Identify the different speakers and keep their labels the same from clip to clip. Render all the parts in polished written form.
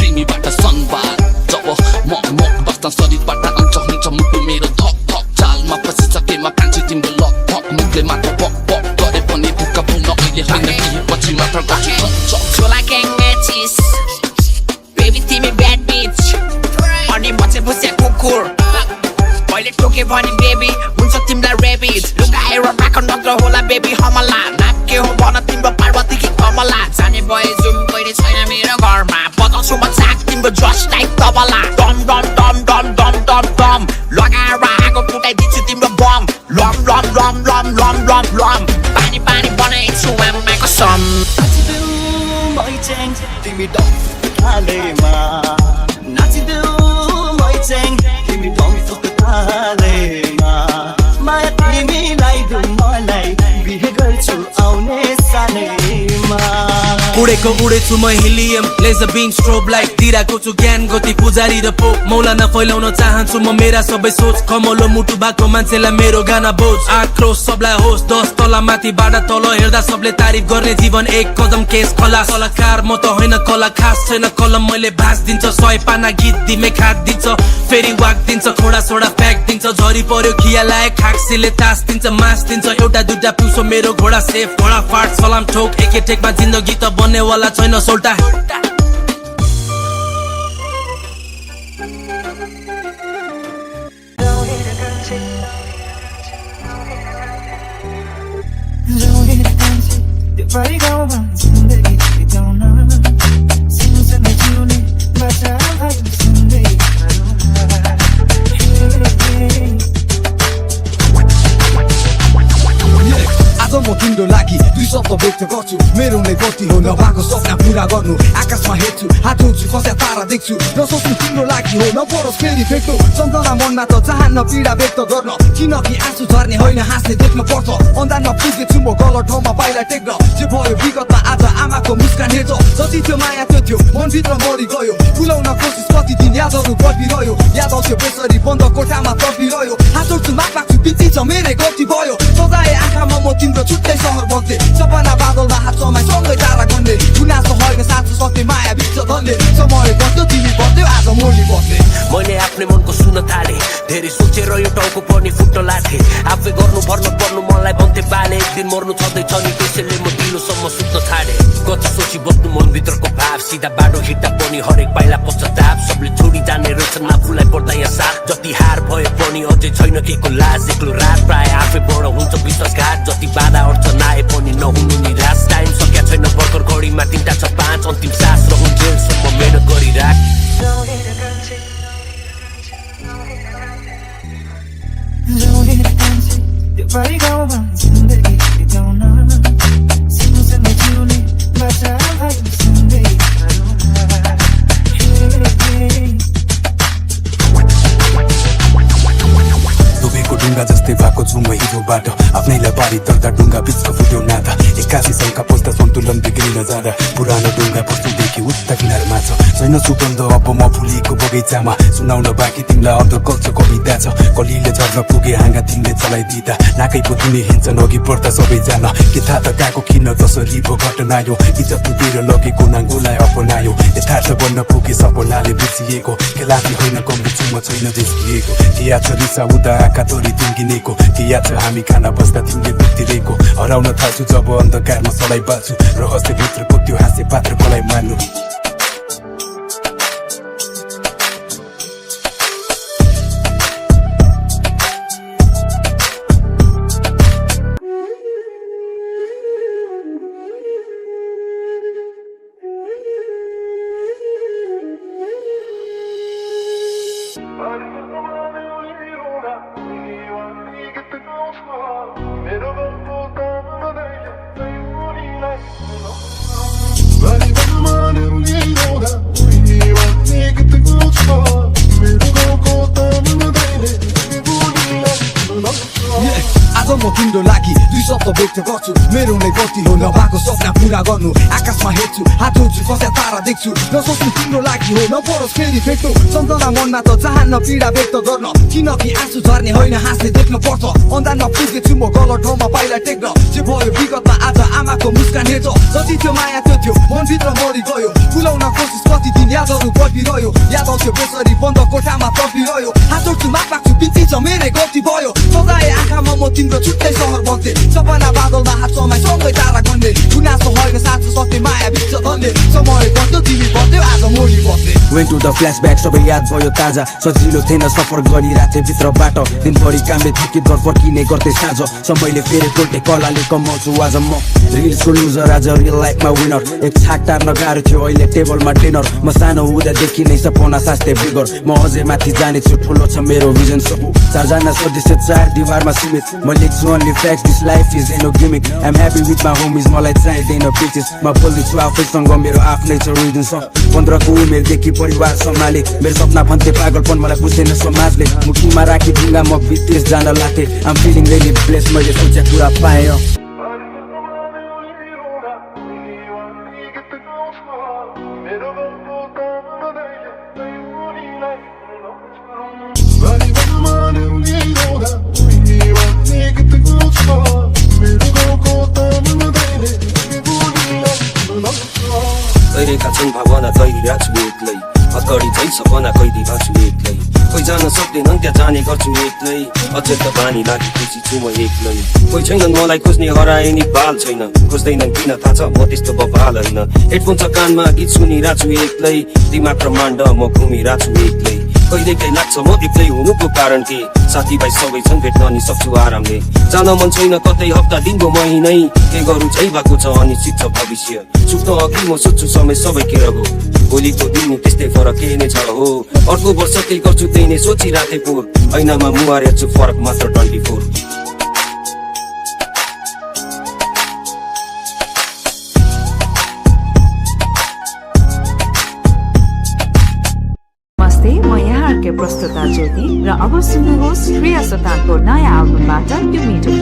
Speaker 1: तिमीबाट संवाद जब म बस्दा शरीरबाट अञ्च हुन्छ मुटु मेरो धक धक चालमा पसिसकेमा कान्छी तिम्रो लक धक मुखले मात्र बक बक गरे पनि दुःख पुग्न अहिले होइन केही पछि मात्र गर्छु
Speaker 2: छोला ग्याङ्गेचिस बेबी तिमी ब्याड बिच अनि म चाहिँ भुस्या कुकुर मैले टोके भने बेबी हुन्छ तिमीलाई रेबिज लुकाएर राख नत्र होला बेबी हमला नाक के हो भन तिम्रो पार्वती कि कमला जाने भए जुम कहिले छैन मेरो घरमा बताउँछु म चाक तिम्रो जस्ट लाइक तबला डम डम डम डम डम डम डम लगाएर आगो फुटाइदिन्छु तिम्रो bomb lump lump lump lump lump lump lump पानी पानी बनाइछु आमाको सम
Speaker 3: तिमी डम नाचिदेऊ मैचेङ तिमी डम माया तिमीलाई मलाई बिहे गर्छु आउने सानैमा
Speaker 4: उडेको उडेछु म हिलियम लेजर बिम स्ट्रोब लाइट दिइरहेको छु ज्ञान गति पुजारी र पोप मौलाना फैलाउन चाहन्छु म मेरा सबै सोच कमलो मुटु भएको मान्छेलाई मेरो गाना बोझ आक्रोश सबलाई होस् 10 तला माथिबाट तल हेर्दा सबले तारिफ गर्ने जीवन एक कदम केस खलास कलाकार म त होइन कला खास छैन कलम मैले भास दिन्छ 100 पाना गीत दिमे खाक दिन्छ फेरि वाक दिन्छ खोडा सोडा फ्याक दिन्छ झरी पर्यो खिया लाए खाक्सीले तास दिन्छ मास दिन्छ एउटा दुईटा पिउसो मेरो घोडा सेफ घोडा फाट सलाम ठोक एकै टेकमा जिन्दगी त बन्नेवाला छैन सोल्टा
Speaker 5: आज म तिम्रो लागि 2 शब्द व्यक्त गर्छु मेरो नै गति हो नभएको सपना पुरा गर्नु आकाशमा हेर्छु हात उठ्छु कस्या तारा देख्छु नसोच्नु तिम्रो लागि हो नपरोस् फेरि फेक्टो सम्झना मनमा त चाहन्न पीडा व्यक्त गर्न किनकि आँसु झर्ने होइन हाँस्ने देख्न पर्छ अन्धारमा पुगेछु म गलत ठाउँमा पाइला टेक्न जे भयो विगतमा आज आमाको मुस्कान हेर्छ जति त्यो माया त्यो थियो मनभित्र मरि गयो भुलाउन कोसिस कति दिन यादहरू बढिरह्यो याद आउँथ्यो बेसरी बन्द कोठामा तर्पिरह्यो हात उठ्छु माग लाग्छु बित्ती छ मेरै गल्ती भयो सजाए आँखामा म तिम्रो छुट्टै सहर बस्दै सपना बादलमा हात समाई सँगै तारा गन्ने गुनासो होइन साँचो सत्य माया बिच धन्ने समय बस्यो तिमी बस्यो आज मोली बस्ने
Speaker 6: मैले आफ्नै मनको सुन्न थाले धेरै सोचेर यो टाउको पनि फुट्न लाथे आफै गर्नु पर्नु मलाई भन्थे बाले एक दिन मर्नु छँदैछ नि त्यसैले म दिलोसम्म सुत्न थाले कति सोची बस्नु मनभित्रको भाव सिधा बाटो हिँड्दा पनि हरेक पाइला पश्चाताप सबले छोडी जाने रहेछन् आफूलाई पर्दा यहाँ साथ जति हार भए पनि अझै छैन केको लाज एक्लो रात प्राय आफै बढ हुन्छ विश्वासघात जति बाधा अर्थ नआए पनि नहुनु निराश टाइम सकिया छैन भर्खर घडीमा 3टा छ 5 अन्तिम सास रहन्जेलसम्म मेहनत गरिराख
Speaker 7: डुबेको डुङ्गा जस्तै भएको छु म हिजोबाट आफ्नैलाई पारी तर्दा डुङ्गा बिचको फुट्यो नाता 81 शङ्का पस्दा सन्तुलन बिग्रिन जाँदा पुरानो डुङ्गा पस्तुदेखि उता किनारमा छ छैन सुगन्ध अब म फुलीको बगैँचामा सुनाउन बाँकी तिमीलाई अन्तर्कल्छ कविता छ कलीले झर्न पुगे हाँगा तिमीले चलाइदिँदा नाकै पुग्ने हिँड्छन् अघि बढ्दा सबैजना के थाहा त गएको किन जसरी भो घटना यो इज्जत पुगेर लगेको नाङ्गोलाई अपनायो यथार्थ बन्न पुगे सपनाले बिर्सिएको खेलाफी होइन कमरे छु म छैन देशिएको के याद छ रिसा उदा आँखा तोरी तिङ्गिनेको के याद छ हामी खाना बस्दा तिमीले बिर्तिरहेको हराउन थाल्छु जब अन्धकारमा सलाई बाल्छु रहस्यभित्रको त्यो हाँसे पात्र मलाई मान्नु
Speaker 8: Running from the morning,
Speaker 5: शब्द व्यक्त गर्छु मेरो नै गति हो नभएको सपना पुरा गर्नु आकाशमा हेर्छु हात उठ्छु कस्या तारा देख्छु नसोच्नु तिम्रो लागि हो नपरोस् फेरि फेक्नु सम्झना मनमा त चाहन्न पीडा व्यक्त गर्न किनकि आँसु झर्ने होइन हाँस्ने देख्न पर्छ अन्धारमा पुगेछु म गलत ठाउँमा पाइला टेक्न जे भयो विगतमा आज आमाको मुस्कान हेर्छ जति त्यो माया त्यो थियो मनभित्र मरि गयो भुलाउन कोसिस कति दिन यादहरू बढिरह्यो याद आउँथ्यो बेसरी बन्द कोठामा तपिरह्यो हात उठ्छु माफ माग्छु बित्ती छ मेरै गल्ती भयो सजाए आँखामा म तिम्रो छुट्टै सहर बन्थे सपना बादलमा हात समाई सँगै तारा गन्ने गुनासो होइन साँचो सत्य माया बिच धन्ने समय बन्थ्यो तिमी बन्थ्यो आज मोरी बस्ने
Speaker 7: वेन टु द फ्ल्यासब्याक सबै याद भयो ताजा सजिलो थिएन सफर गरिरहेथे भित्रबाट दिनभरि कामले थुकित घर फर्किने गर्थे साँझ समयले फेरि पोल्टे कलाले कमाउँछु आज म रिल्सको लुजर आज रियल लाइफमा विनर एक छाक टार्न गाह्रो थियो अहिले टेबलमा डिनर म सानो हुँदादेखि नै सपना सास्थे बिगर म अझै माथि जानेछु ठुलो छ मेरो भिजन सबु चारजना सदस्य चार दिवारमा सीमित म लेख्छु only facts this life is no gimmick I'm happy with my homies मलाई चाहिँदैन पिचेस म बोल्दैछु आफैसँग मेरो आफ्नै छ रिजन छ 15 को उमेरदेखि परिवार सम्हाले मेरो सपना भन्थे पागलपन मलाई बुझ्दैन समाजले मुखीमा राखी ढुङ्गा म विदेश जान लाग्थे आम फिलिङ रेली ब्लेस मैले सोचे कुरा पाएँ
Speaker 6: तैरेका छन् भावना तैरिरहेको छु एक्लै हतकडी झै सपना कैदी भएको छु एक्लै कोही जान सक्दैनन् त्यहाँ जाने गर्छु एक्लै अझै त बानी लागि खुसी छु म एक्लै कोही छैनन् मलाई खोज्ने हराए नि बाल छैन खोज्दैनन् किन थाहा छ म त्यस्तो बबाल होइन हेडफोन छ कानमा गीत सुनिरहेको छु एक्लै दिमाग ब्रह्माण्ड म घुमिरहेको छु एक्लै कहिलेकाहीँ लाग्छ म एक्लै हुनुको कारण के साथीभाइ सबै छन् भेट्न नि सक्छु आरामले जान मन छैन कतै हप्ता दिनको महिनै के गरौँ चाहिँ भएको छ अनिश्चित छ भविष्य सुत्न अघि म सोध्छु समय सबै के रह्यो भोलिको दिन त्यस्तै फरक के नै छ हो अर्को वर्ष केही गर्छु त्यही नै सोचिराथे पोर ऐनामा मुहारे छु फरक मात्र 24
Speaker 8: प्रस्तुता ज्योति र अब सुन्नुहोस् श्रेया सताको नयाँ एल्बमबाट त्यो मिठो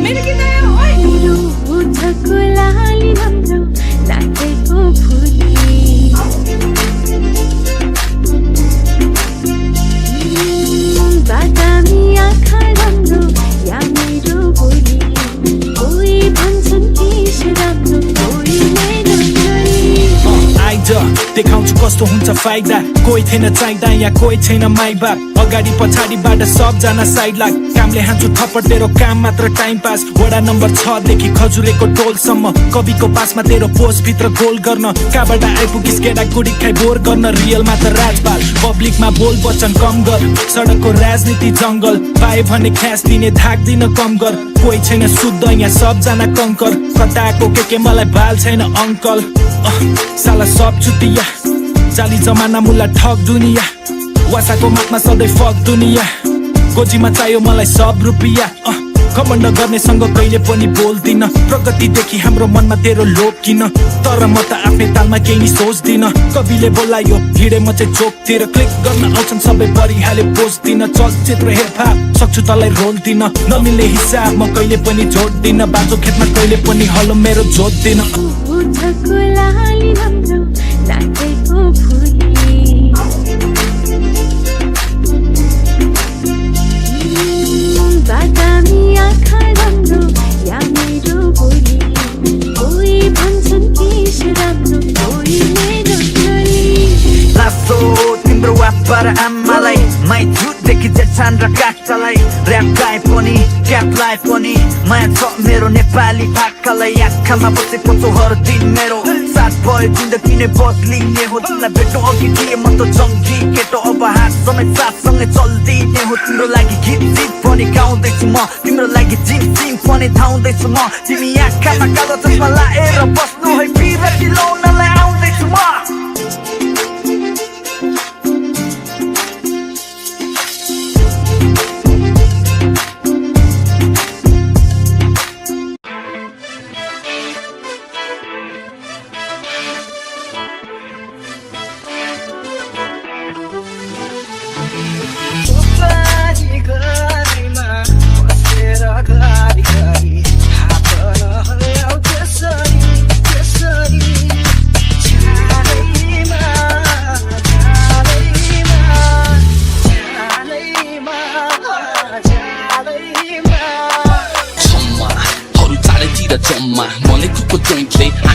Speaker 9: देखाउँछु कस्तो हुन्छ फाइदा कोही थिएन चाहिँदा यहाँ कोही छैन माई बाप अगाडि पछाडिबाट सबजना साइड लाग कामले हान्छु थप्पड तेरो काम मात्र टाइम पास वडा नम्बर 6 देखि खजुरेको टोलसम्म कविको पासमा तेरो पोस्ट भित्र गोल गर्न कहाँबाट आइपुगिस केटा गुडी खाइ बोर गर्न रियलमा त राजपाल पब्लिकमा बोल वचन कम गर सडकको राजनीति जङ्गल पाए भने ख्यास दिने धाक दिन कम गर कोही छैन शुद्ध यहाँ सबजना कङ्कर कताको के मलाई बाल छैन अङ्कल साला सब चुतिया जाली जमाना मुला ठग दुनिया वासाको माथमा सधैँ फक दुनिया गोजीमा चाहियो मलाई सब रुपियाँ घमण्ड गर्नेसँग कहिले पनि बोल्दिन प्रगतिदेखि हाम्रो मनमा तेरो लोभ किन तर म त आफ्नै तालमा केही नि सोच्दिन कविले बोलायो हिँडे म चाहिँ चोकतिर क्लिक गर्न आउँछन् सबै परिहाले बोझ्दिन चलचित्र हेरफा सक्छु तँलाई रोल दिन नमिल्ने हिसाब म कहिले पनि जोड्दिन बाजो खेतमा कहिले पनि हलो मेरो जोड्दिन
Speaker 10: तिम्रो वापर आमालाई माइ झुटदेखि जेठान र काकालाई ऱ्याप गाए पनि क्यापलाई पनि माया छ मेरो नेपाली भाकालाई आँखामा बसेको छ हर दिन मेरो साथ भयो जिन्दगी नै बदलिने हो तिमीलाई भेटो अघि दिए म त जङ्गी केटो अब हात समेत साथसँगै चल्दिने हो तिम्रो लागि गीत गीत पनि गाउँदैछु म तिम्रो लागि जिम जिम पनि धाउँदैछु म तिमी आँखामा कालो चस्मा लाएर बस्नु है बिरा दिलाउनलाई आउँदैछु म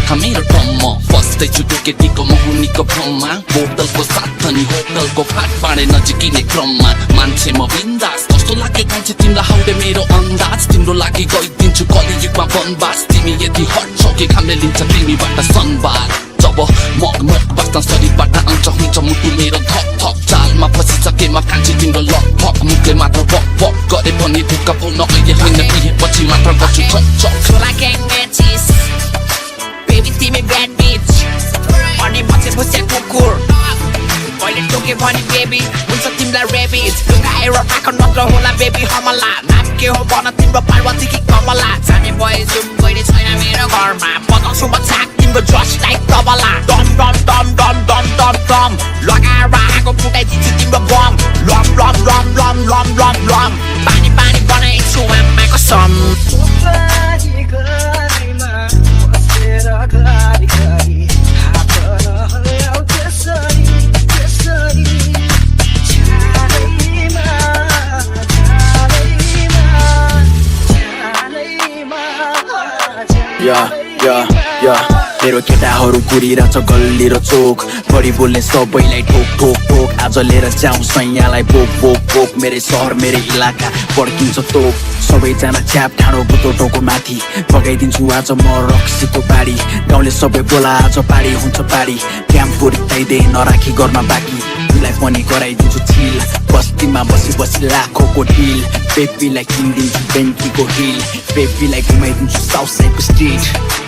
Speaker 1: माथा मेरो टम्म फस्दैछु केटीको मोहनीको भ्रममा बोतलको साथ अनि होटलको फाट बाँडे नजिकिने क्रममा मान्छे म बिन्दास कस्तो लाग्यो कान्छे तिमीलाई हाउडे मेरो अन्दाज तिम्रो लागि गइदिन्छु कलियुगमा वनवास तिमी यति हट छौ कि घामले लिन्छ तिमीबाट संवाद जब मग मग बस्दा शरीरबाट आउँछ हुन्छ मुटु मेरो धक धक चालमा फसिसकेमा कान्छे तिम्रो लक फक मुखले मात्र बक बक गरे पनि ढुक्क पाउन अहिले होइन पिएपछि मात्र गर्छु छक छक
Speaker 2: Sola gang matches Baby तिमी bad bitch अनि म चाहिँ भुस्या कुकुर मैले टोके भने बेबी हुन्छ तिमीलाई रेबिज लुगाएर राख नत्र होला बेबी हमला नाम के हो भन तिम्रो पार्वती कि कमला जाने भए जुम गइने छैन मेरो घरमा बजाउँछु म छाक तिम्रो जस्ट लाइक तबला डम डम डम डम डम डम डम लगाएर आगो फुटाइदिन्छु तिम्रो bomb lump lump lump lump lump lump lump पानी पानी बनाइछु आमाको सम
Speaker 10: मेरो केटाहरू कुरिरहेछ गल्ली र चोक बढी बोल्ने सबैलाई ठोक ठोक ठोक आज लिएर जाउँ सैयालाई बोक बोक बोक मेरै सहर मेरै इलाका पड्किन्छ तोक सबैजना च्याप ठाडो बुतो टोको माथि बगाइदिन्छु आज म रक्सीको बाढी गाउँले सबै बोला आज पाडी हुन्छ पाडी क्याम्प रित्ताइदे नराखी गर्न बाँकी तिमीलाई पनि गराइदिन्छु चिल बस्तीमा बसी बसी लाखौँको डिल बेबीलाई किनिदिन्छु बेन्कीको हिल बेबीलाई घुमाइदिन्छु साउथ साइडको स्ट्रिट